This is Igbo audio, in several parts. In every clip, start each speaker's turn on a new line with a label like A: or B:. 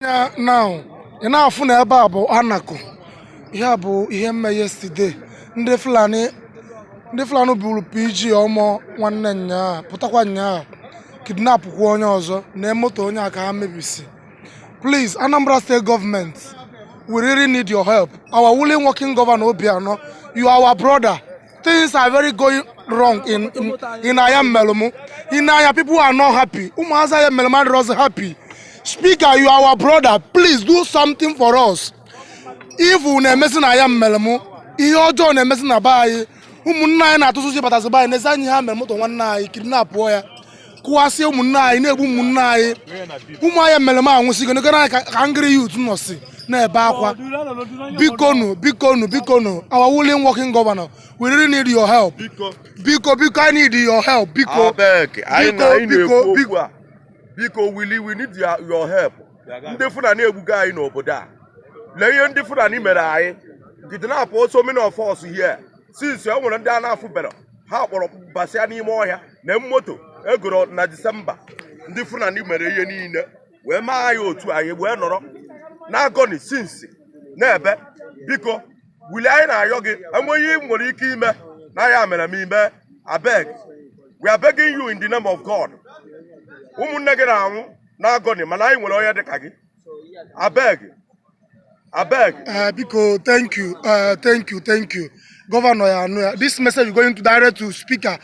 A: Anya now, ị na-afụ na ebe a bụ Anaku. Ihe a bụ ihe mme yesterday. Ndị Fulani buru PG ọmọ nwanne nyaa, pụtakwa nyaa, kidnap kwa onye ọzọ na moto onye a ka ha mebisi. Please, Anambra State government, we really need your help. Our willing working governor Obiano, you are our brother. Things are very going wrong in Ayamelum. In Aya, people are not happy. Ụmụazị Ayamelum adịrọzi happy. Speaker, you are our brother. Please do something for us. Evil na-emesi na Ayamelum, ihe ọjọọ na-emesi na be anyị. Ụmụnne anyị na-atụtụ batasị be anyị n'ezi anyị. Ha mere moto nwanne anyị, kidnapụọ ya, kụwasịa ụmụnne anyị, na-egbu ụmụnne anyị. Ụmụ Ayamelum anwụsịgo n'ego anyị ka angry youth nọsi na-ebe akwa. Bikonu, bikonu, bikonu, our willing working governor, we really need your help.
B: Biko.
A: Biko, biko, I need your help, biko.
B: Abeg, anyị
A: Biko,
B: na anyị
A: biko,
B: na-ekwu
A: biko.
B: okwu a. Biko, Willie, we need your help. Ndị Fulani egbugo anyị n'obodo a. Lee ihe ndị Fulani mere anyị. Kidnap so many of us here. Since e nwere ndị a na-afụbere, ha kpọrọ basịa n'ime ọhịa na moto egoro na Disemba. Ndị Fulani mere ihe niile wee maa anyị otu anyị wee nọrọ na-agọni since na-ebe. Biko, Willie, anyị na-ayọ gị, enweghị ihe ị nwere ike ime na ya mere m ime. Abeg, we are begging you in the name of God. Ụmụnne gị na-anwụ na-agọni, mana anyị nwere onye dịka gị. Abeg, abeg.
A: Biko, thank you, thank you, thank you. Governor ya anụ ya. This message is going to direct to Speaker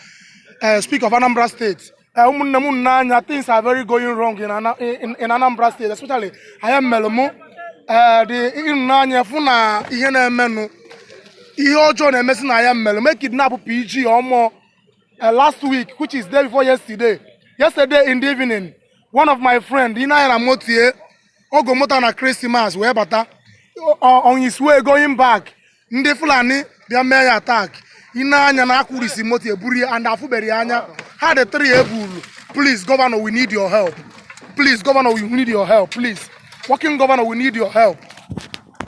A: of Anambra State. Ụmụnne m n'anya, things are very going wrong in Anambra State, especially Ayamelum. The ịhụnanya fụ na ihe na-emenụ, ihe ọjọọ na-emesi na Ayamelum. E kidnap PG ọmụọ last week, which is day before yesterday. Yesterday in the evening, one of my friend ị na-anya na motie ogo moto na Christmas wee bata, on his way going back, ndị Fulani bịa mee ya attack. Ị na-anya na akwụrisi moto, eburu ya and afụbere ya anya. Ha dị three eburu. Please, governor, we need your help. Please, governor, we need your help. Please, working governor, we need your help.